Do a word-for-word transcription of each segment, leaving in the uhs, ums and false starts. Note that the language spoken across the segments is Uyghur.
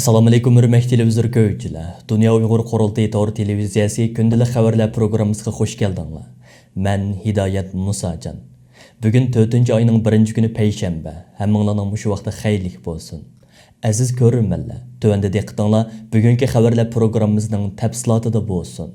ئەسسالامۇئەلەيكۇم، ھۆرمەتلىك تېلېۋىزور كۆرگۈچىلەر. دۇنيا ئۇيغۇر قۇرۇلتىيى تور تېلېۋىزىيەسى كۈندىلىك خەۋەرلەر پروگراممىسىغا خۇش كەلدىڭلار. مەن ھىدايەت مۇساجان. بۈگۈن تۆتىنچى ئاينىڭ بىرىنچى كۈنى، پەيشەنبە. ھەممىڭلارنىڭ مۇشۇ ۋاقتى خەيرلىك بولسۇن. ئەزىز كۆرۈرمەنلەر، تۆۋەندە دىققىتىڭلار بۈگۈنكى خەۋەرلەر پروگراممىسىنىڭ تەپسىلاتىدا بولسۇن.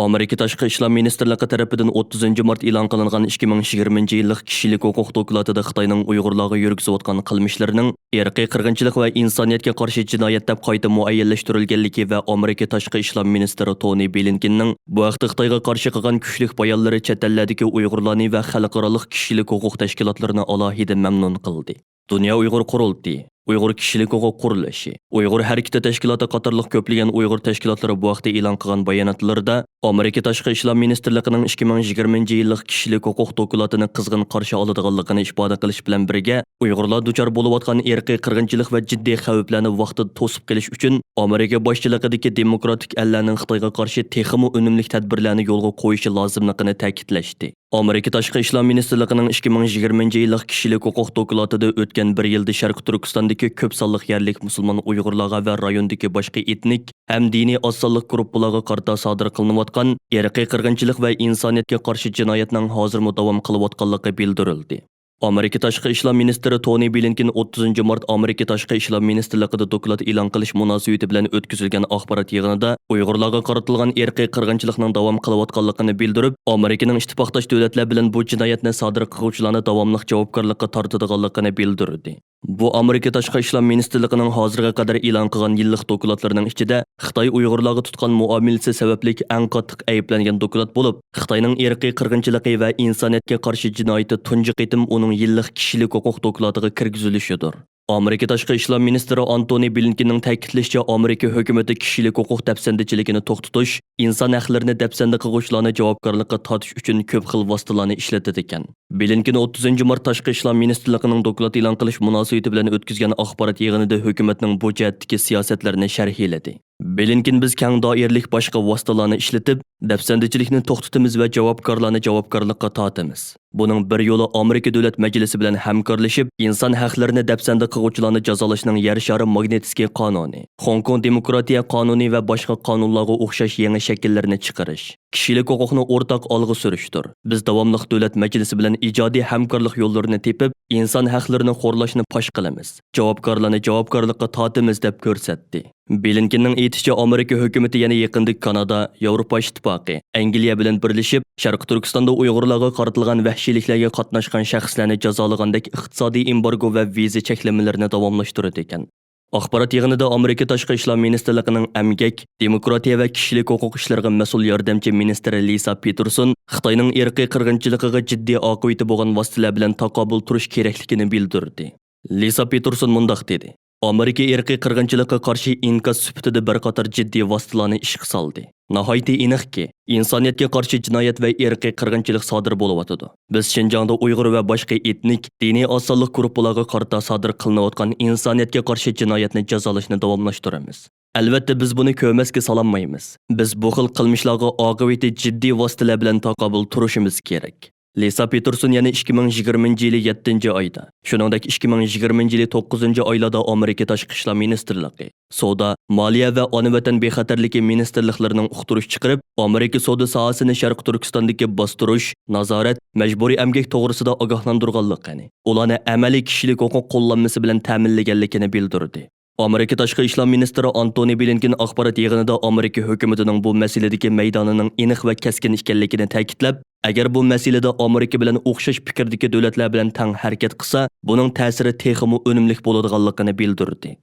ئامېرىكا تاشقى ئىشلار مىنىستىرلىقى تەرىپىدىن ئوتتۇزىنچى مارت ئېلان قىلىنغان ئىككى مىڭ يىگىرمىنچى يىللىق كىشىلىك ھوقۇق دوكلاتىدا خىتاينىڭ ئۇيغۇرلارغا يۈرگۈزۈۋاتقان قىلمىشلىرىنىڭ ئىرقىي قىرغىنچىلىق ۋە ئىنسانىيەتكە قارشى جىنايەت دەپ قايتا مۇئەييەنلەشتۈرۈلگەنلىكى ۋە ئامېرىكا تاشقى ئىشلار مىنىستىرى تونى بلىنكېننىڭ بۇ ھەقتە خىتايغا قارشى قىلغان كۈچلۈك بايانلىرى چەت ئەللەردىكى ئۇيغۇرلارنى ۋە خەلقئارالىق كىشىلىك ھوقۇق تەشكىلاتلىرىنى ئالاھىدە مەمنۇن قىلدى. دۇنيا ئۇيغۇر قۇرۇلتىيى، ئۇيغۇر كىشىلىك ھوقۇق قۇرۇلۇشى، ئۇيغۇر ھەرىكىتى تەشكىلاتى قاتارلىق كۆپلىگەن ئۇيغۇر تەشكىلاتلىرى بۇ ھەقتە ئېلان قىلغان باياناتلىرىدا ئامېرىكا تاشقى ئىشلار مىنىستىرلىقىنىڭ ئىككى مىڭ يىگىرمىنچى يىللىق كىشىلىك ھوقۇق دوكلاتىنى قىزغىن قارشى ئالىدىغانلىقىنى ئىپادە قىلىش بىلەن بىرگە، ئۇيغۇرلار دۇچار بولۇۋاتقان ئىرقىي قىرغىنچىلىق ۋە جىددىي خەۋپلەرنى ۋاقتىدا توسۇپ قېلىش ئۈچۈن ئامېرىكا باشچىلىقىدىكى دېموكراتىك ئەللەرنىڭ خىتايغا قارشى تېخىمۇ ئۈنۈملۈك تەدبىرلەرنى يولغا قويۇشى لازىملىقىنى تەكىتلەشتى. ئامېرىكا تاشقى ئىشلار مىنىستىرلىقىنىڭ ئىككى مىڭ يىگىرمىنچى يىللىق كىشىلىك ھوقۇق دوكلاتىدا ئۆتكەن بىر يىلدا شەرقىي تۈركىستاندىكى كۆپ سانلىق يەرلىك مۇسۇلمان ئۇيغۇرلارغا ۋە رايوندىكى باشقا ئېتنىك ھەم دىنىي ئاز سانلىق گۇرۇپپىلارغا قارىتا سادىر قىلىنىۋاتقان ئىرقىي قىرغىنچىلىق ۋە ئىنسانىيەتكە قارشى جىنايەتنىڭ ھازىرمۇ داۋام قىلىۋاتقانلىقى بىلدۈرۈلدى. ئامېرىكا تاشقى ئىشلار مىنىستىرى تونى بلىنكېن ئوتتۇزىنچى مارت ئامېرىكا تاشقى ئىشلار مىنىستىرلىقىدا دوكلات ئېلان قىلىش مۇناسىۋىتى بىلەن ئۆتكۈزۈلگەن ئاخبارات يىغىنىدا ئۇيغۇرلارغا قارىتىلغان ئىرقىي قىرغىنچىلىقنىڭ داۋام قىلىۋاتقانلىقىنى بىلدۈرۈپ، ئامېرىكىنىڭ ئىتتىپاقداش دۆلەتلەر بىلەن بۇ جىنايەتنى سادىر قىلغۇچىلارنى داۋاملىق جاۋابكارلىققا تارتىدىغانلىقىنى بىلدۈردى. بۇ ئامېرىكا تاشقى ئىشلار مىنىستىرلىقىنىڭ ھازىرغا قەدەر ئېلان قىلغان يىللىق دوكلاتلىرىنىڭ ئىچىدە خىتاي ئۇيغۇرلارغا تۇتقان مۇئامىلىسى سەۋەبلىك ئەڭ قاتتىق ئەيىبلەنگەن دوكلات بولۇپ، خىتاينىڭ ئىرقىي قىرغىنچىلىقى ۋە ئىنسانىيەتكە قارشى جىنايىتى تۇنجى قېتىم ئۇنىڭ يىللىق كىشىلىك ھوقۇق دوكلاتىغا كىرگۈزۈلۈشىدۇر. ئامېرىكا تاشقى ئىشلار مىنىستىرى ئانتونى بلىنكېننىڭ تەكىتلىشىچە، ئامېرىكا ھۆكۈمىتى كىشىلىك ھوقۇق دەپسەندىچىلىكىنى توختىتىش، ئىنسان ھەقلىرىنى دەپسەندە قىلغۇچىلارنى جاۋابكارلىققا تارتىش ئۈچۈن كۆپ خىل ۋاسىتىلارنى ئىشلىتىدىكەن. بلىنكېن ئوتتۇزىنچى مارت تاشقى ئىشلار مىنىستىرلىقىنىڭ دوكلات ئېلان قىلىش مۇناسىۋىتى بىلەن ئۆتكۈزگەن ئاخبارات يىغىنىدا ھۆكۈمەتنىڭ بۇ جەھەتتىكى سىياسەتلىرىنى شەرھلىدى. بلىنكېن، بىز كەڭ دائىرىلىك باشقا ۋاسىتىلارنى ئىشلىتىپ، دەپسەندىچىلىكنى توختىتىمىز ۋە جاۋابكارلارنى جاۋابكارلىققا تارتىمىز. بۇنىڭ بىر يولى ئامېرىكا دۆلەت مەجلىسى بىلەن ھەمكارلىشىپ، ئىنسان ھەقلىرىنى دەپسەندە قىلغۇچىلارنى جازالاشنىڭ يەر شارى ماگنىتسكىي قانۇنى، خوڭكوڭ دېموكراتىيە قانۇنى ۋە باشقا قانۇنلارغا ئوخشاش يېڭى شەكىللىرىنى چىقىرىش. كىشىلىك ھوقۇقنى ئورتاق ئالغا سۈرۈشتۇر. بىز داۋاملىق دۆلەت مەجلىسى بىلەن ئىجادىي ھەمكارلىق يوللىرىنى تېپىپ، ئىنسان ھەقلىرىنى خورلاشنى پاش قىلىمىز، جاۋابكارلارنى جاۋابكارلىققا تارتىمىز، دەپ كۆرسەتتى. بلىنكېننىڭ ئېيتىشىچە، ئامېرىكا ھۆكۈمىتى يەنە يېقىندا كانادا، ياۋروپا ئىتتىپاقى، ئەنگلىيە بىلەن بىرلىشىپ، شەرقىي تۈركىستاندا ئۇيغۇرلارغا قارىتىلغان ۋەھشىيلىكلەرگە قاتناشقان شەخسلەرنى جازالىغاندەك ئىقتىسادىي ئېمبارگو ۋە ۋىزا چەكلىمىلىرىنى داۋاملاشتۇرىدىكەن. ئاخبارات يىغىنىدا ئامېرىكا تاشقى ئىشلار مىنىستىرلىقىنىڭ ئەمگەك، دېموكراتىيە ۋە كىشىلىك ھوقۇق ئىشلىرىغا مەسئۇل ياردەمچى مىنىستىرى لىسا پېتېرسون خىتاينىڭ ئىرقىي قىرغىنچىلىقىغا جىددىي ئاقىۋىتى بولغان ۋاسىتىلەر بىلەن تاقابىل تۇرۇش كېرەكلىكىنى بىلدۈردى. لىسا پېتېرسون مۇنداق دېدى، ئامېرىكا ئىرقىي قىرغىنچىلىققا قارشى ئىنكاس سۈپىتىدە بىر قاتار جىددىي ۋاسىتىلارنى ئىشقا سالدى. ناھايىتى ئېنىقكى، ئىنسانىيەتكە قارشى جىنايەت ۋە ئىرقىي قىرغىنچىلىق سادىر بولۇۋاتىدۇ. بىز شىنجاڭدا ئۇيغۇر ۋە باشقا ئېتنىك، دىنىي ئاز سانلىق گۇرۇپپىلارغا قارىتا سادىر قىلىنىۋاتقان ئىنسانىيەتكە قارشى جىنايەتنى جازالاشنى داۋاملاشتۇرىمىز. ئەلۋەتتە، بىز بۇنى كۆرمەسكە سالالمايمىز. بىز بۇ خىل قىلمىشلارغا ئاقىۋىتى جىددىي ۋاسىتىلەر بىلەن تاقابىل تۇرۇشىمىز كېرەك. لىسا پېتېرسون يەنە ئىككى مىڭ يىگىرمىنچى يىلى يەتتىنچى ئايدا، شۇنىڭدەك ئىككى مىڭ يىگىرمىنچى يىلى توققۇزىنچى ئايلاردا ئامېرىكا تاشقى ئىشلار مىنىستىرلىقى، سودا، مالىيە ۋە ئانا ۋەتەن بىخەتەرلىكى مىنىستىرلىقلىرىنىڭ ئۇقتۇرۇش چىقىرىپ، ئامېرىكا سودا ساھەسىنى شەرقىي تۈركىستاندىكى باستۇرۇش، نازارەت، مەجبۇرىي ئەمگەك توغرىسىدا ئاگاھلاندۇرغانلىقىنى، ئۇلارنى ئەمەلىي كىشىلىك ھوقۇق قوللانمىسى بىلەن تەمىنلىگەنلىكىنى بىلدۈردى. ئامېرىكا تاشقى ئىشلار مىنىستىرى ئانتونى بلىنكېن ئاخبارات يىغىنىدا ئامېرىكا ھۆكۈمىتىنىڭ بۇ مەسىلىدىكى مەيدانىنىڭ ئېنىق ۋە كەسكىن ئىكەنلىكىنى تەكىتلەپ، ئەگەر بۇ مەسىلىدە ئامېرىكا بىلەن ئوخشاش پىكىردىكى دۆلەتلەر بىلەن تەڭ ھەرىكەت قىلسا، بۇنىڭ تەسىرى تېخىمۇ ئۈنۈملۈك بولىدىغانلىقىنى بىلدۈردى.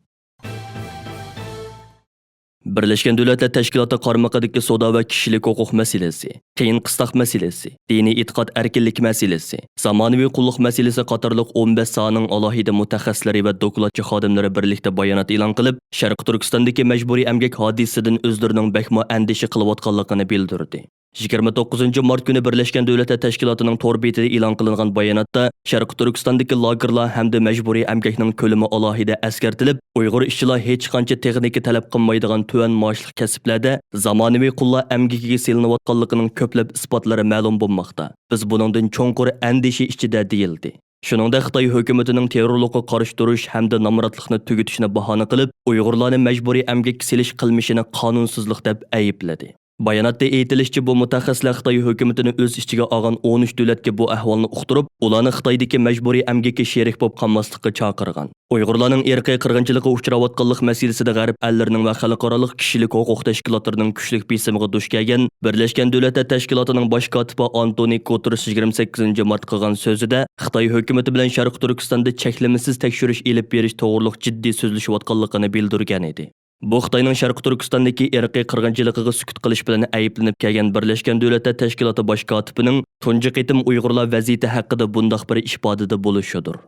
بىرلەشكەن دۆلەتلەر تەشكىلاتى قارمىقىدىكى سودا ۋە كىشىلىك ھوقۇق مەسىلىسى، قىيىن قىستاق مەسىلىسى، دىنىي ئېتىقاد ئەركىنلىكى مەسىلىسى، زامانىۋى قۇللۇق مەسىلىسى قاتارلىق ئون بەش ساھەنىڭ ئالاھىدە مۇتەخەسسىسلىرى ۋە دوكلاتچى خادىملىرى بىرلىكتە بايانات ئېلان قىلىپ، شەرقىي تۈركىستاندىكى مەجبۇرىي ئەمگەك ھادىسىسىدىن ئۆزلىرىنىڭ بەكمۇ ئەندىشە قىلىۋاتقانلىقىنى بىلدۈردى. يىگىرمە توققۇزىنچى مارت كۈنى بىرلەشكەن دۆلەتلەر تەشكىلاتىنىڭ تور بېتىدە ئېلان قىلىنغان باياناتتا، شەرقىي تۈركىستاندىكى لاگېرلار ھەمدە مەجبۇرىي ئەمگەكنىڭ كۆلىمى ئالاھىدە ئەسكەرتىلىپ، ئۇيغۇر ئىشچىلار ھېچقانچە تېخنىكا تەلەپ قىلمايدىغان تۆۋەن مائاشلىق كەسىپلەردە زامانىۋى قۇللار ئەمگىكىگە سېلىنىۋاتقانلىقىنىڭ كۆپلەپ ئىسپاتلىرى مەلۇم بولماقتا. بىز بۇنىڭدىن چوڭقۇر ئەندىشە ئىچىدە، دېيىلدى. شۇنىڭدەك خىتاي ھۆكۈمىتىنىڭ تېررورلۇققا قارشى تۇرۇش ھەمدە نامراتلىقنى تۈگىتىشنى باھانە قىلىپ، ئۇيغۇرلارنى مەجبۇرىي ئەمگەككە سېلىش قىلمىشىنى قانۇنسىزلىق دەپ ئەيىبلىدى. باياناتتا ئېيتىلىشىچە، بۇ مۇتەخەسسىسلەر خىتاي ھۆكۈمىتىنى ئۆز ئىچىگە ئالغان ئون ئۈچ دۆلەتكە بۇ ئەھۋالنى ئۇقتۇرۇپ، ئۇلارنى خىتايدىكى مەجبۇرىي ئەمگەككە شېرىك بولۇپ قالماسلىققا چاقىرغان. ئۇيغۇرلارنىڭ ئىرقىي قىرغىنچىلىققا ئۇچراۋاتقانلىق مەسىلىسىدە غەرب ئەللىرىنىڭ ۋە خەلقئارالىق كىشىلىك ھوقۇق تەشكىلاتلىرىنىڭ كۈچلۈك بېسىمىغا دۇچ كەلگەن بىرلەشكەن دۆلەتلەر تەشكىلاتىنىڭ باش كاتىپى ئانتونى گۇتېررېش يىگىرمە سەككىزىنچى مارت قىلغان سۆزىدە، خىتاي ھۆكۈمىتى بىلەن شەرقىي تۈركىستاندا چەكلىمىسىز تەكشۈرۈش ئېلىپ بېرىش توغرۇلۇق جىددىي سۆزلىشىۋاتقانلىقىنى بىلدۈرگەن ئىدى. بۇ خىتاينىڭ شەرقىي تۈركىستاندىكى ئىرقىي قىرغىنچىلىقىغا سۈكۈت قىلىش بىلەن ئەيىبلىنىپ كەلگەن بىرلەشكەن دۆلەتلەر تەشكىلاتى باش كاتىپىنىڭ تۇنجى قېتىم ئۇيغۇرلار ۋەزىيىتى ھەققىدە بۇنداق بىر ئىپادىدە بولۇشىدۇر.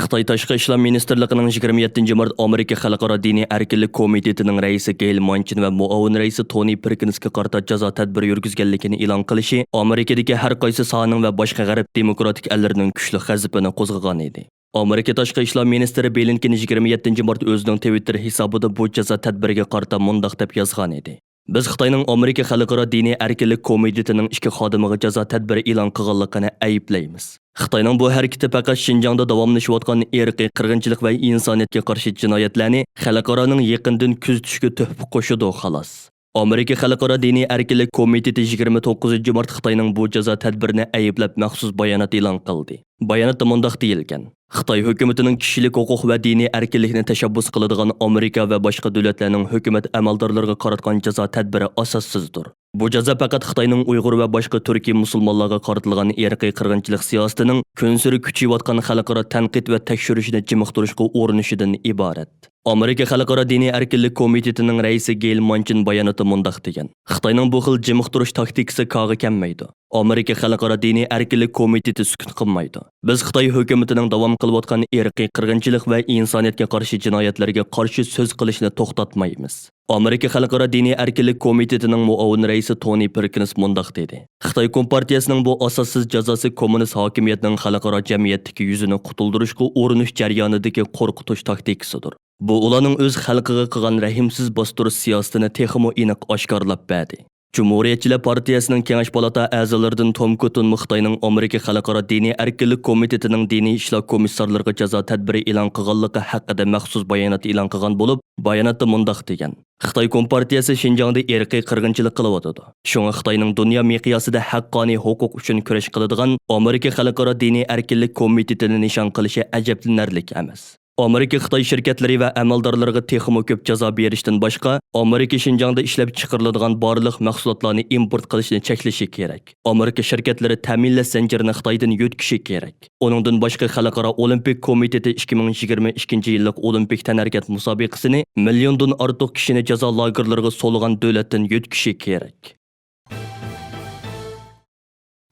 خىتاي تاشقى ئىشلار مىنىستىرلىقىنىڭ يىگىرمە يەتتىنچى مارت ئامېرىكا خەلقئارا دىنىي ئەركىنلىك كومىتېتىنىڭ رەئىسى گېيل مانچىن ۋە مۇئاۋىن رەئىسى تونى پېركىنسكا قارىتا جازا تەدبىرى يۈرگۈزگەنلىكىنى ئېلان قىلىشى ئامېرىكىدىكى ھەر قايسى ساھەنىڭ ۋە باشقا غەرب دېموكراتىك ئەللىرىنىڭ كۈچلۈك غەزىپىنى قوزغىغان ئىدى. ئامېرىكا تاشقى ئىشلار مىنىستىرى بلىنكېن يىگىرمە يەتتىنچى مارت ئۆزىنىڭ تىۋىتتېر ھېسابىدا بۇ جازا تەدبىرىگە قارىتا مۇنداق دەپ يازغانىدى: «بىز خىتاينىڭ ئامېرىكا خەلقئارا دىنىي ئەركىنلىك كومىتېتىنىڭ ئىككى خادىمىغا جازا تەدبىرى ئېلان قىلغانلىقىنى ئەيىبلەيمىز. خىتاينىڭ بۇ ھەرىكىتى پەقەت شىنجاڭدا داۋاملىشىۋاتقان ئىرقىي قىرغىنچىلىق ۋە ئىنسانىيەتكە قارشى جىنايەتلەرنى خەلقئارانىڭ يېقىندىن كۆزىتىشىگە تۆھپە قوشىدۇ، خالاس.» ئامېرىكا خەلقئارا دىنىي ئەركىنلىك كومىتېتى يىگىرمە توققۇزىنچى مارت خىتاينىڭ بۇ جازا تەدبىرىنى ئەيىبلەپ مەخسۇس بايانات ئېلان قىلدى. باياناتتا مۇنداق دېيىلگەن: «خىتاي ھۆكۈمىتىنىڭ كىشىلىك ھوقۇق ۋە دىنىي ئەركىنلىكنى تەشەببۇس قىلىدىغان ئامېرىكا ۋە باشقا دۆلەتلەرنىڭ ھۆكۈمەت ئەمەلدارلىرىغا قاراتقان جازا تەدبىرى ئاساسسىزدۇر. بۇ جازا پەقەت خىتاينىڭ ئۇيغۇر ۋە باشقا تۈركىي مۇسۇلمانلارغا قارىتىلغان ئىرقىي قىرغىنچىلىق سىياسىتىنىڭ كۈنسېرى كۈچىيىۋاتقان خەلقئارا تەنقىد ۋە تەكشۈرۈشىنى جىمىقتۇرۇشقا ئۇرۇنۇشىدىن ئىبارەت.» ئامېرىكا خەلقئارا دىنىي ئەركىنلىك كومىتېتىنىڭ رەئىسى گېيل مانچىن باياناتتا مۇنداق دېگەن: «خىتاينىڭ بۇ خىل جىمىقتۇرۇش تاكتىكىسى كارغا كەلمەيدۇ. ئامېرىكا خەلقئارا دىنىي ئەركىنلىك كومىتېتى سۈكۈت قىلمايدۇ. بىز خىتاي ھۆكۈمىتىنىڭ داۋام قىلىۋاتقان ئىرقىي قىرغىنچىلىق ۋە ئىنسانىيەتكە قارشى جىنايەتلىرىگە قارشى سۆز قىلىشنى توختاتمايمىز.» ئامېرىكا خەلقئارا دىنىي ئەركىنلىك كومىتېتىنىڭ مۇئاۋىن رەئىسى تونى پېركىنس مۇنداق دېدى: «خىتاي كومپارتىيەسىنىڭ بۇ ئاساسسىز جازاسى كوممۇنىست ھاكىمىيەتنىڭ خەلقئارا جەمئىيەتتىكى يۈزىنى قۇتۇلدۇرۇشقا ئۇرۇنۇش جەريانىدىكى قورقۇتۇش تاكتىكىسىدۇر. بۇ ئۇلارنىڭ ئۆز خەلقىگە قىلغان رەھىمسىز باستۇرۇش سىياسىتىنى تېخىمۇ ئېنىق ئاشكارىلاپ بەردى.» جۇمھۇرىيەتچىلەر پارتىيەسىنىڭ كېڭەش پالاتا ئەزالىرىدىن توم كوتونمۇ خىتاينىڭ ئامېرىكا خەلقئارا دىنىي ئەركىنلىك كومىتېتىنىڭ دىنىي ئىشلار كومىسسارلىرىغا جازا تەدبىرى ئېلان قىلغانلىقى ھەققىدە مەخسۇس بايانات ئېلان قىلغان بولۇپ، باياناتتا مۇنداق دېگەن: «خىتاي كومپارتىيەسى شىنجاڭدا ئىرقىي قىرغىنچىلىق قىلىۋاتىدۇ. شۇڭا خىتاينىڭ دۇنيا مىقياسىدا ھەققانىي ھوقۇق ئۈچۈن كۈرەش قىلىدىغان ئامېرىكا خەلقئارا دىنىي ئەركىنلىك كومىتېتىنى نىشان قىلىشى ئەجەبلىنەرلىك ئەمەس.» ئامېرىكا خىتاي شىركەتلىرى ۋە ئەمەلدارلىرىغا تېخىمۇ كۆپ جازا بېرىشتىن باشقا، ئامېرىكا شىنجاڭدا ئىشلەپ چىقىرىلىدىغان بارلىق مەھسۇلاتلارنى ئىمپورت قىلىشنى چەكلىشى كېرەك. ئامېرىكا شىركەتلىرى تەمىنلەش زەنجىرىنى خىتايدىن يۆتكىشى كېرەك. ئۇنىڭدىن باشقا، خەلقئارا ئولىمپىك كومىتېتى ئىككى مىڭ يىگىرمە ئىككىنچى يىللىق ئولىمپىك تەنھەرىكەت مۇسابىقىسىنى مىليوندىن ئارتۇق كىشىنى جازا لاگېرلىرىغا سولىغان دۆلەتتىن يۆتكىشى كېرەك.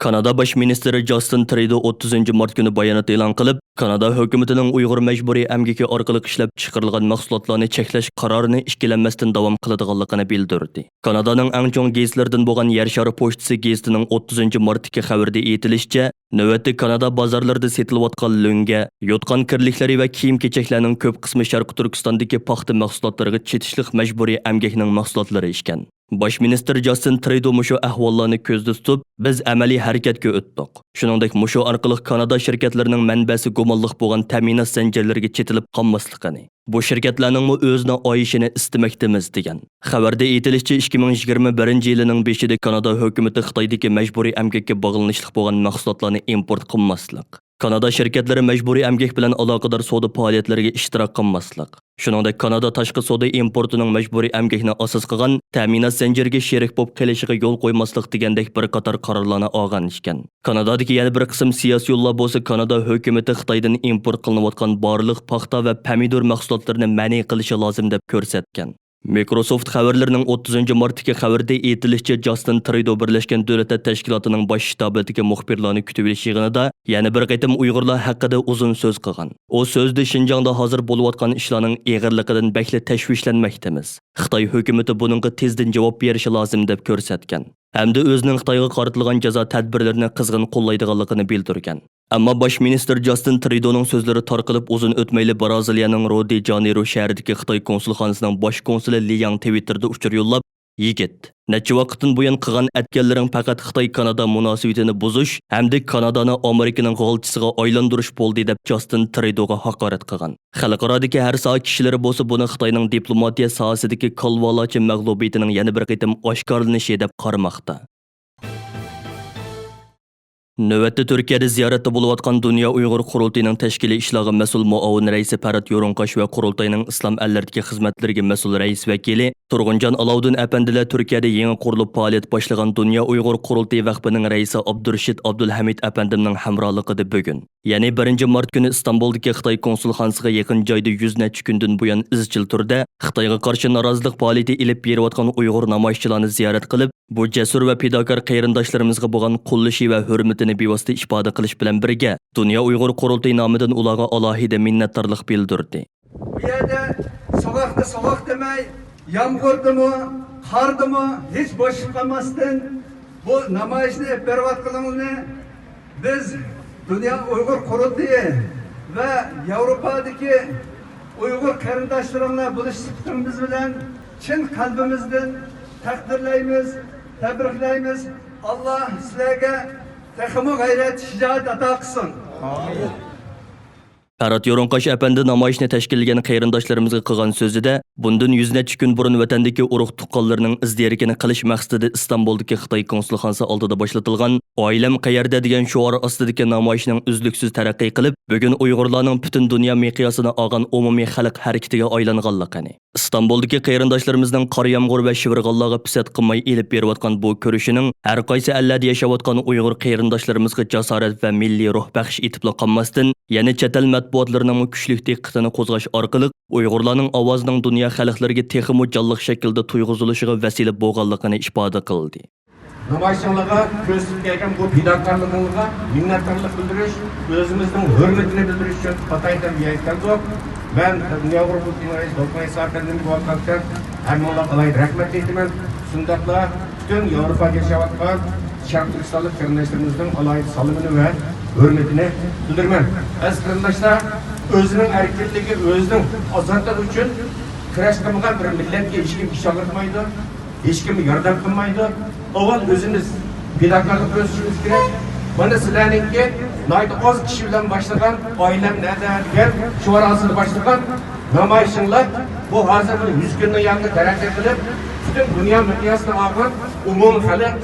كانادا باش مىنىستىرى جاستىن ترىدو ئوتتۇزىنچى مارت كۈنى بايانات ئېلان قىلىپ، كانادا ھۆكۈمىتىنىڭ ئۇيغۇر مەجبۇرىي ئەمگىكى ئارقىلىق ئىشلەپ چىقىرىلغان مەھسۇلاتلارنى چەكلەش قارارىنى ئىككىلەنمەستىن داۋام قىلىدىغانلىقىنى بىلدۈردى. كانادانىڭ ئەڭ چوڭ گېزىتلىرىدىن بولغان يەر شارى پوچتىسى گېزىتىنىڭ ئوتتۇزىنچى مارتتىكى خەۋىرىدە ئېيتىلىشىچە، نۆۋەتتە كانادا بازارلىرىدا سېتىلىۋاتقان لۆڭگە، يوتقان كىرلىكلىرى ۋە كىيىم-كېچەكلەرنىڭ كۆپ قىسمى شەرقىي تۈركىستاندىكى پاختا مەھسۇلاتلىرىغا چېتىشلىق مەجبۇرىي ئەمگەكنىڭ مەھسۇلاتلىرى ئىكەن. باش مىنىستىر جاستىن ترىدو مۇشۇ ئەھۋاللارنى كۆزدە تۇتۇپ، «بىز ئەمەلىي ھەرىكەتكە ئۆتتۇق. شۇنىڭدەك مۇشۇ ئارقىلىق كانادا شىركەتلىرىنىڭ مەنبەسى گۇمانلىق بولغان تەمىنات زەنجىرلىرىگە چېتىلىپ قالماسلىقىنى، بۇ شىركەتلەرنىڭمۇ ئۆزىنىڭ ئايىشىنى ئىستىمەكتىمىز» دېگەن. خەۋەردە ئېيتىلىشىچە، ئىككى مىڭ يىگىرمە بىرىنچى يىلىنىڭ بېشىدا كانادا ھۆكۈمىتى خىتايدىكى مەجبۇرىي ئەمگەككە باغلىنىشلىق بولغان مەھسۇلاتلارنى ئىمپورت قىلماسلىق، كانادا شىركەتلىرى مەجبۇرىي ئەمگەك بىلەن ئالاقىدار سودا پائالىيەتلىرىگە ئىشتىراك قىلماسلىق، شۇنىڭدەك كانادا تاشقى سودا ئىمپورتىنىڭ مەجبۇرىي ئەمگەكنى ئاساس قىلغان تەمىنات زەنجىرىگە شېرىك بولۇپ قېلىشىغا يول قويماسلىق دېگەندەك بىر قاتار قارارلارنى ئالغان ئىكەن. كانادادىكى يەنە بىر قىسىم سىياسىيونلار بولسا كانادا ھۆكۈمىتى خىتايدىن ئىمپورت قىلىنىۋاتقان بارلىق پاختا ۋە پەمىدۇر مەھسۇلاتلىرىنى مەنئى قىلىشى لازىم دەپ كۆرسەتكەن. مىكروسوفت خەۋەرلىرىنىڭ ئوتتۇزىنچى مارتتىكى خەۋىرىدە ئېيتىلىشىچە، جاستىن ترىدو بىرلەشكەن دۆلەتلەر تەشكىلاتىنىڭ باش شتابىدىكى مۇخبىرلارنى كۈتۈۋېلىش يىغىنىدا يەنە بىر قېتىم ئۇيغۇرلار ھەققىدە ئۇزۇن سۆز قىلغان. ئۇ سۆزىدە شىنجاڭدا ھازىر بولۇۋاتقان ئىشلارنىڭ ئېغىرلىقىدىن بەكلا تەشۋىشلەنمەكتىمىز. خىتاي ھۆكۈمىتى بۇنىڭغا تېزدىن جاۋاب بېرىشى لازىم دەپ كۆرسەتكەن. ھەمدە ئۆزىنىڭ خىتايغا قارىتىلغان جازا تەدبىرلىرىنى قىزغىن قوللايدىغانلىقىنى بىلدۈرگەن. ئەمما باش مىنىستىر جاستىن ترىدونىڭ سۆزلىرى تارقىلىپ ئۇزۇن ئۆتمەيلا، برازىلىيەنىڭ رىيو دې جانېيرو شەھىرىدىكى خىتاي كونسۇلخانىسىنىڭ باش كونسۇلى لى ياڭ تىۋىتتېردا ئۇچۇر يوللاپ، يىگىت، نەچچە ۋاقىتتىن بۇيان قىلغان ئەتكەنلىرىڭ پەقەت خىتاي-كانادا مۇناسىۋىتىنى بۇزۇش ھەمدە كانادانى ئامېرىكىنىڭ غالچىسىغا ئايلاندۇرۇش بولدى، دەپ جاستىن ترۇدوغا ھاقارەت قىلغان. خەلقئارادىكى ھەر ساھە كىشىلىرى بولسا بۇنى خىتاينىڭ دىپلوماتىيە ساھەسىدىكى كالۋالارچە مەغلۇبىيىتىنىڭ يەنە بىر قېتىم ئاشكارىلىنىشى دەپ قارىماقتا. نۆۋەتتە تۈركىيەدە زىيارەتتە بولۇۋاتقان دۇنيا ئۇيغۇر قۇرۇلتىيىنىڭ تەشكىلىي ئىشلارغا مەسئۇل مۇئاۋىن رەئىسى پەرھات يورۇنقاش ۋە قۇرۇلتاينىڭ ئىسلام ئەللىرىدىكى خىزمەتلىرىگە مەسئۇل رەئىس ۋەكىلى تۇرغۇنجان ئالاۋۇدىن ئەپەندىلەر تۈركىيەدە يېڭى قۇرۇلۇپ پائالىيەت باشلىغان دۇنيا ئۇيغۇر قۇرۇلتىيى ۋەقپىنىڭ رەئىسى ئابدۇرشىت ئابدۇلھەمىد ئەپەندىمنىڭ ھەمراھلىقىدا بۈگۈن، يەنى بىرىنچى مارت كۈنى ئىستانبۇلدىكى خىتاي كونسۇلخانىسىغا يېقىن جايدا يۈز نەچچە كۈندىن بۇيان ئىزچىل تۈردە خىتايغا قارشى نارازىلىق پائالىيىتى ئېلىپ بېرىۋاتقان ئۇيغۇر نامايىشچىلارنى زىيارەت قىلىپ، بۇ جەسۇر ۋە پىداكار قېرىنداشلىرىمىزغا بولغان قوللىشى ۋە ھۆرمىتىنى بىۋاسىتە ئىپادە قىلىش بىلەن بىرگە، دۇنيا ئۇيغۇر قۇرۇلتىيى نامىدىن ئۇلارغا ئالاھىدە مىننەتدارلىق بىلدۈردى. بۇ يەردە سوغۇقتا سوغۇق دېمەي، يامغۇردىمۇ، قاردىمۇ ھېچ بوشىشىپ قالماستىن، بۇ نامايىشنى ئېلىپ بېرىۋاتقىنىڭىزنى بىز دۇنيا ئۇيغۇر قۇرۇلتىيى ۋە ياۋروپادىكى ئۇيغۇر قېرىنداشلىرىڭلار بولۇش سۈپىتىڭىز بىلەن چىن قەلبىمىزدىن تەقدىرلەيمىز، تەبرىكلەيمىز. ئاللا سىلەرگە تېخىمۇ غەيرەت، شىجائەت ئاتا قىلسۇن. پەرھات يورۇنقاش ئەپەندى نامايىشنى تەشكىللىگەن قېرىنداشلىرىمىزغا قىلغان سۆزىدە، بۇندىن يۈز نەچچە كۈن بۇرۇن ۋەتەندىكى ئۇرۇق-تۇغقانلىرىنىڭ ئىز دېرىكىنى قىلىش مەقسىتىدە ئىستانبۇلدىكى خىتاي كونسۇلخانىسى ئالدىدا باشلىتىلغان «ئائىلەم قەيەردە؟» دېگەن شوئار ئاستىدىكى نامايىشنىڭ ئۈزلۈكسىز تەرەققىي قىلىپ، بۈگۈن ئۇيغۇرلارنىڭ پۈتۈن دۇنيا مىقياسىدا ئالغان ئومۇمىي خەلق ھەرىكىتىگە ئايلانغانلىقىنى، ئىستانبۇلدىكى قېرىنداشلىرىمىزنىڭ قار يامغۇر ۋە شىۋىرغانلارغا پىسەت قىلماي ئېلىپ بېرىۋاتقان بۇ كۈرىشىنىڭ ھەر قايسى ئەللەردە ياشاۋاتقان ئۇيغۇر قېرىنداشلىرىمىزغا جاسارەت ۋە مىللىي روھ بەخش ئېتىپلا قالماستىن، يەنە چەت ئەل مەتبۇئاتلىرىنىڭمۇ كۈچلۈك دىققىتىنى قوزغاش ئارقىلىق، ئۇيغۇرلارنىڭ ئاۋازىنىڭ دۇنيا خەلقلىرىگە تېخىمۇ جانلىق شەكىلدە تۇيغۇزۇلۇشىغا ۋەسىلە بولغانلىقىنى ئىپادە قىلدى. نامايىشىڭلارغا كۆرسىتىپ كەلگەن بۇ پىداكارلىقىڭلارغا مىننەتدارلىق بىلدۈرۈش، ئۆزىمىزنىڭ ھۆرمىتىنى بىلدۈرۈش ئۈچۈن پاتايتەن بۇ يەرگە كەلدۇق. مەن دۇنيا ئۇيغۇر قۇرۇلتىيىنىڭ رەئىسى دولقۇن ئەيسا ئەپەندىمگە بولغان ئەمىڭلارغا ئالاھىدە رەھمەت ئېيتىمەن. شۇنداقلا پۈتۈن ياۋروپادا ياشاۋاتقان شەرقىي تۈركىستانلىق قېرىنداشلىرىمىزنىڭ ئالاھىدە سالىمىنى ۋە ھۆرمىتىنى بىلدۈرىمەن. ئەزىز قېرىنداشلار، ئۆزىنىڭ ئەركىنلىكى، ئۆزىنىڭ ئازادلىقى ئۈچۈن كۈرەش قىلمىغان بىر مىللەتكە ھېچكىم ئىش ئاغرىتمايدۇ. ھېچكىمگە ياردەم قىلمايدۇ. ئاۋۋال ئۆزىمىز پىداكارلىق كۆرسىتىشىمىز كېرەك. مانا سىلەرنىڭكى ناھايىتى ئاز كىشى بىلەن باشلىغان «ئائىلەم نەدە؟» دېگەن شوئار ئاستىدا باشلىغان نامايىشىڭلار بۇ ھازىر بىر يۈز كۈننىڭ يانىدا تەرەققىي قىلىپ، پۈتۈن دۇنيا مىقياسىدا ئالغان ئومۇمىي خەلق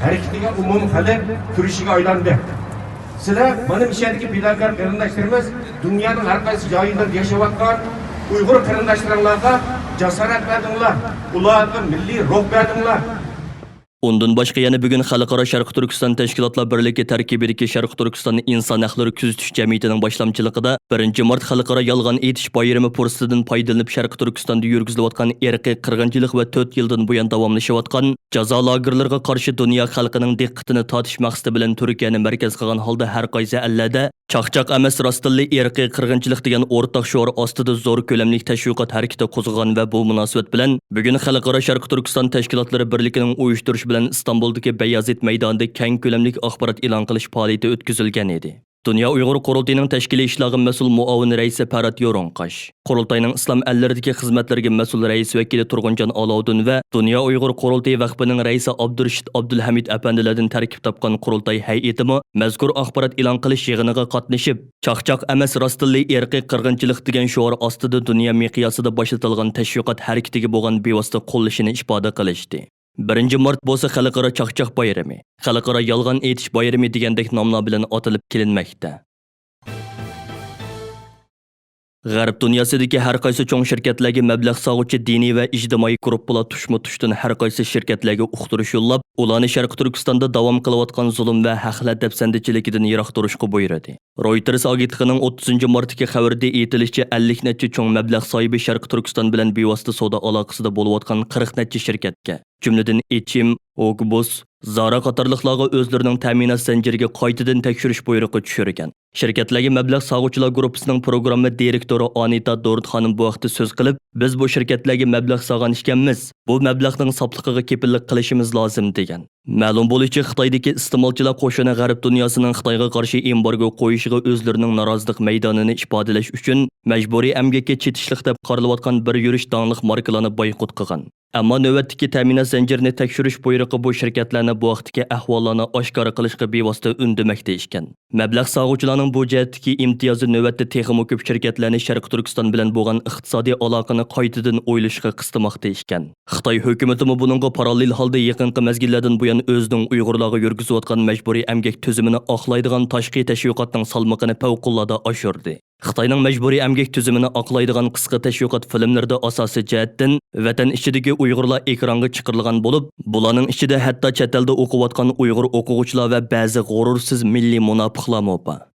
ھەرىكىتىگە، ئومۇمىي خەلق كۈرىشىگە ئايلاندى. سىلەر مانا مۇشۇ يەردىكى پىداكار قېرىنداشلىرىمىز، دۇنيانىڭ ھەر قايسى جايلىرىدا ياشاۋاتقان ئۇيغۇر قېرىنداشلىرىڭلارغا جاسارەت بەردىڭلار، ئۇلارغا مىللىي روھ بەردىڭلار. ئۇندىن باشقا يەنە بۈگۈن خەلقئارا شەرقىي تۈركىستان تەشكىلاتلار بىرلىكى تەركىبىدىكى شەرقىي تۈركىستان ئىنسان ھەقلىرى كۆزىتىش جەمئىيىتىنىڭ باشلامچىلىقىدا بىرىنچى مارت خەلقئارا يالغان ئېيتىش بايرىمى پۇرسىتىدىن پايدىلىنىپ، شەرقىي تۈركىستاندا يۈرگۈزۈلۈۋاتقان ئىرقىي قىرغىنچىلىق ۋە تۆت يىلدىن بۇيان داۋاملىشىۋاتقان جازا لاگېرلىرىغا قارشى دۇنيا خەلقىنىڭ دىققىتىنى تارتىش مەقسىتى بىلەن تۈركىيەنى مەركەز قىلغان ھالدا ھەر قايسى ئەللەردە «چاقچاق ئەمەس، راستىنلا ئىرقىي قىرغىنچىلىق» دېگەن ئورتاق شوئار ئاستىدا زور كۆلەملىك تەشۋىقات ھەرىكىتى قوزغىغان ۋە بۇ مۇناسىۋەت بىلەن بۈگۈن خەلقئارا شەرقىي تۈركىستان تەشكىلاتلىرى بىرلىكىنىڭ ئۇيۇشتۇرۇشى بىلەن ئىستانبۇلدىكى بايازىت مەيدانىدا كەڭ كۆلەملىك ئاخبارات ئېلان قىلىش پائالىيىتى ئۆتكۈزۈلگەن ئىدى. دۇنيا ئۇيغۇر قۇرۇلتىيىنىڭ تەشكىلىي ئىشلارغا مەسئۇل مۇئاۋىن رەئىسى پەرھات يورۇنقاش، قۇرۇلتاينىڭ ئىسلام ئەللىرىدىكى خىزمەتلىرىگە مەسئۇل رەئىس ۋەكىلى تۇرغۇنجان ئالاۋۇدىن ۋە دۇنيا ئۇيغۇر قۇرۇلتىيى ۋەقپىنىڭ رەئىسى ئابدۇرېشىت ئابدۇلھەمىد ئەپەندىلەردىن تەركىب تاپقان قۇرۇلتاي ھەيئىتىمۇ مەزكۇر ئاخبارات ئېلان قىلىش يىغىنىغا قاتنىشىپ، «چاقچاق ئەمەس، راستىنلا ئىرقىي قىرغىنچىلىق» دېگەن شوئار ئاستىدا دۇنيا مىقياسىدا باشلىتىلغان تەشۋىقات ھەرىكىتىگە بولغان بىۋاسىتە قوللىشىنى ئىپادە قىلىشتى. بىرىنچى مارت بولسا خەلقئارا چاقچاق بايرىمى، خەلقئارا يالغان ئېيتىش بايرىمى دېگەندەك ناملار بىلەن ئاتىلىپ كېلىنمەكتە. غەرب دۇنياسىدىكى ھەر قايسى چوڭ شىركەتلەرگە مەبلەغ سالغۇچى دىنىي ۋە ئىجتىمائىي گۇرۇپپىلار تۇشمۇ تۇشتىن ھەر قايسى شىركەتلەرگە ئۇقتۇرۇش يوللاپ، ئۇلارنى شەرقىي تۈركىستاندا داۋام قىلىۋاتقان زۇلۇم ۋە ھەقلەر دەپسەندىچىلىكىدىن يىراق تۇرۇشقا بۇيرۇدى. رويتېرس ئاگېنتلىقىنىڭ ئوتتۇزىنچى مارتتىكى خەۋىرىدە ئېيتىلىشىچە، ئەللىك نەچچە چوڭ مەبلەغ ساھىبى شەرقىي تۈركىستان بىلەن بىۋاسىتە سودا ئالاقىسىدا بولۇۋاتقان قىرىق نەچچە شىركەتكە، جۈملىدىن ئېچىم، ئوگبۇس، زارا قاتارلىقلارغا ئۆزلىرىنىڭ تەمىنات زەنجىرىگە قايتىدىن تەكشۈرۈش بۇيرۇقى چۈشۈرگەن. شىركەتلەرگە مەبلەغ سالغۇچىلار گۇرۇپپىسىنىڭ پروگرامما دىرېكتورى ئانىتا دورد خانىم بۇ ھەقتە سۆز قىلىپ، بىز بۇ شىركەتلەرگە مەبلەغ سالغان ئىكەنمىز، بۇ مەبلەغنىڭ ساپلىقىغا كېپىللىك قىلىشىمىز لازىم، دېگەن. مەلۇم بولۇشىچە، خىتايدىكى ئىستېمالچىلار قوشۇنى غەرب دۇنياسىنىڭ خىتايغا قارشى ئېمبارگو قويۇشىغا ئۆزلىرىنىڭ نارازىلىق مەيدانىنى ئىپادىلەش ئۈچۈن مەجبۇرىي ئەمگەككە چېتىشلىق دەپ قارىلىۋاتقان بىر يۈرۈش داڭلىق ماركىلارنى بايقۇت قىلغان. ئەمما نۆۋەتتىكى تەمىنات زەنجىرىنى تەكشۈرۈش بۇيرۇقى بۇ شىركەتلەرنى بۇ ھەقتىكى ئەھۋاللارنى ئاشكارا قىلىشقا بىۋاسىتە ئۈندىمەكتە ئىكەن. مەبلەغ سالغۇچىلارنىڭ بۇ جەھەتتىكى ئىمتىيازى نۆۋەتتە تېخىمۇ كۆپ شىركەتلەرنى شەرقىي تۈركىستان بىلەن بولغان ئىقتىسادىي ئالاقىنى قايتىدىن ئويلىشىشقا قىستىماقتا ئىكەن. خىتاي ھۆكۈمىتىمۇ بۇنىڭغا پاراللېل ھالدا يېقىنقى مەزگىللەردىن بۇيان ئۆزىنىڭ ئۇيغۇرلارغا يۈرگۈزۈۋاتقان مەجبۇرىي ئەمگەك تۈزۈمىنى ئاقلايدىغان تاشقى تەشۋىقاتنىڭ سالمىقىنى پەۋقۇلئاددە ئاشۇردى. خىتاينىڭ مەجبۇرىي ئەمگەك تۈزۈمىنى ئاقلايدىغان قىسقا تەشۋىقات فىلىملىرىدا ئاساسىي جەھەتتىن ۋەتەن ئىچىدىكى ئۇيغۇرلار ئېكرانغا چىقىرىلغان بولۇپ، بۇلارنىڭ ئىچىدە ھەتتا چەت ئەلدە ئوقۇۋاتقان ئۇيغۇر ئوقۇغۇچىلار ۋە بەزى غۇرۇرسىز مىللىي مۇناپىقلارمۇ بار.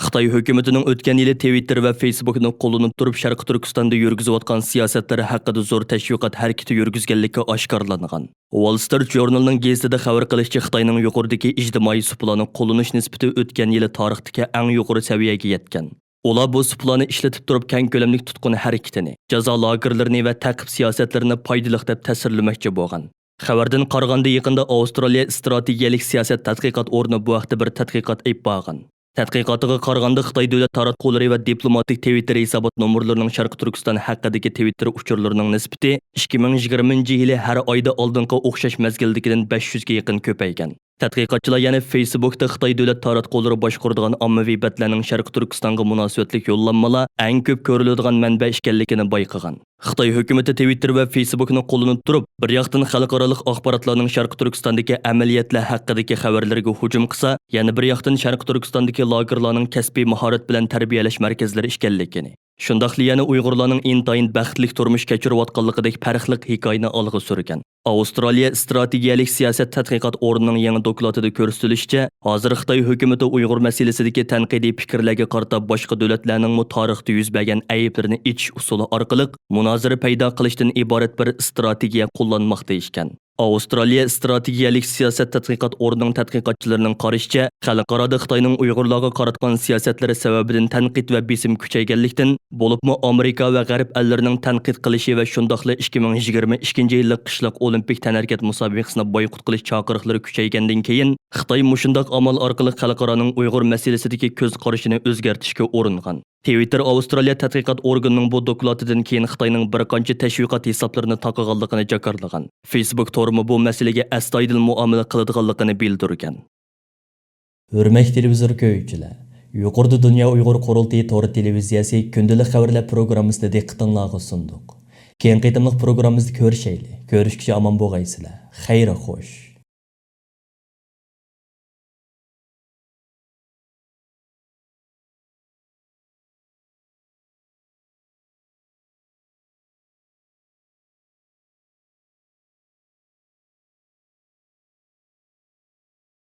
خىتاي ھۆكۈمىتىنىڭ ئۆتكەن يىلى تىۋىتتېر ۋە فېيسبۇكنى قوللىنىپ تۇرۇپ، شەرقىي تۈركىستاندا يۈرگۈزۈۋاتقان سىياسەتلىرى ھەققىدە زور تەشۋىقات ھەرىكىتى يۈرگۈزگەنلىكى ئاشكارىلانغان. ۋال سترىت ژۇرنىلىنىڭ گېزىتىدە خەۋەر قىلىشىچە، خىتاينىڭ يۇقىرىدىكى ئىجتىمائىي سۇپىلارنى قوللىنىش نىسبىتى ئۆتكەن يىلى تارىختىكى ئەڭ يۇقىرى سەۋىيەگە يەتكەن. ئۇلار بۇ سۇپىلارنى ئىشلىتىپ تۇرۇپ، كەڭ كۆلەملىك تۇتقۇن ھەرىكىتىنى، جازا لاگېرلىرىنى ۋە تەقىب سىياسەتلىرىنى پايدىلىق دەپ تەسۋىرلىمەكچى بولغان. خەۋەردىن قارىغاندا، يېقىندا ئاۋسترالىيە ئىستراتېگىيەلىك سىياسەت تەتقىقات ئورنى بۇ ھەقتە بىر تەتقىقات ئېلىپ بارغان. تەتقىقاتىغا قارىغاندا، خىتاي دۆلەت تاراتقۇلىرى ۋە دىپلوماتىك تىۋىتتېر ھېسابات نومۇرلىرىنىڭ شەرقىي تۈركىستان ھەققىدىكى تىۋىتتېر ئۇچۇرلىرىنىڭ نىسبىتى ئىككى مىڭ يىگىرمىنچى يىلى ھەر ئايدا ئالدىنقى ئوخشاش مەزگىلدىكىدىن بەش يۈزگە يېقىن كۆپەيگەن. تەتقىقاتچىلار يەنە فېيسبۇكتا خىتاي دۆلەت تاراتقۇلىرى باشقۇرىدىغان ئاممىۋى بەتلەرنىڭ شەرقىي تۈركىستانغا مۇناسىۋەتلىك يوللانمىلار ئەڭ كۆپ كۆرۈلىدىغان مەنبە ئىكەنلىكىنى بايقىغان. خىتاي ھۆكۈمىتى تىۋىتتېر ۋە فېيسبۇكنى قوللىنىپ تۇرۇپ، بىر ياقتىن خەلقئارالىق ئاخباراتلارنىڭ شەرقىي تۈركىستاندىكى ئەمەلىيەتلەر ھەققىدىكى خەۋەرلىرىگە ھۇجۇم قىلسا، يەنە بىر ياقتىن شەرقىي تۈركىستاندىكى لاگېرلارنىڭ كەسپىي ماھارەت بىلەن تەربىيەلەش مەركەزلىرى ئىكەنلىكىنى، شۇنداقلا يەنە ئۇيغۇرلارنىڭ ئىنتايىن بەختلىك تۇرمۇش كەچۈرۈۋاتقانلىقىدەك پەرقلىق ھېكايىنى ئالغا سۈرگەن. ئاۋسترالىيە ئىستراتېگىيەلىك سىياسەت تەتقىقات ئورنىنىڭ يېڭى دوكلاتىدا كۆرسىتىلىشىچە، ھازىر خىتاي ھۆكۈمىتى ئۇيغۇر مەسىلىسىدىكى تەنقىدىي پىكىرلەرگە قارىتا باشقا دۆلەتلەرنىڭمۇ تارىختا يۈز بەرگەن ئەيىبلىرىنى ئېچىش ئۇسۇلى ئارقىلىق مۇنازىرە پەيدا قىلىشتىن ئىبارەت بىر ئىستراتېگىيە قوللانماقتا ئىكەن. ئاۋسترالىيە ئىستراتېگىيەلىك سىياسەت تەتقىقات ئورنىنىڭ تەتقىقاتچىلىرىنىڭ قارىشىچە، خەلقئارادا خىتاينىڭ ئۇيغۇرلارغا قاراتقان سىياسەتلىرى سەۋەبىدىن تەنقىد ۋە بېسىم كۈچەيگەنلىكتىن، بولۇپمۇ ئامېرىكا ۋە غەرب ئەللىرىنىڭ تەنقىد قىلىشى ۋە شۇنداقلا ئىككى مىڭ يىگىرمە ئىككىنچى يىللىق قىشلىق ئولىمپىك تەنھەرىكەت مۇسابىقىسىنى بايقۇت قىلىش چاقىرىقلىرى كۈچەيگەندىن كېيىن، خىتاي مۇشۇنداق ئامال ئارقىلىق خەلقئارانىڭ ئۇيغۇر مەسىلىسىدىكى كۆز قارىشىنى ئۆزگەرتىشكە ئۇرۇنغان. تىۋىتتېر ئاۋسترالىيە تەتقىقات ئورگىنىنىڭ بۇ دوكلاتىدىن كېيىن خىتاينىڭ بىر قانچە تەشۋىقات ھېسابلىرىنى تاقىغانلىقىنى جاكارلىغان. فېيسبۇك تورىمۇ بۇ مەسىلىگە ئەستايىدىل مۇئامىلە قىلىدىغانلىقىنى بىلدۈرگەن. ھۆرمەتلىك تېلېۋىزور كۆرگۈچىلەر، يۇقىرىدا دۇنيا ئۇيغۇر قۇرۇلتىيى تور تېلېۋىزىيەسى كۈندىلىك خەۋەرلەر پروگراممىسىنى دىققىتىڭلارغا سۇندۇق. كېيىنكى قېتىملىق پروگراممىمىزدا كۆرۈشەيلى. كۆرۈشكىچە ئامان بولغايسىلەر. خەير خوش.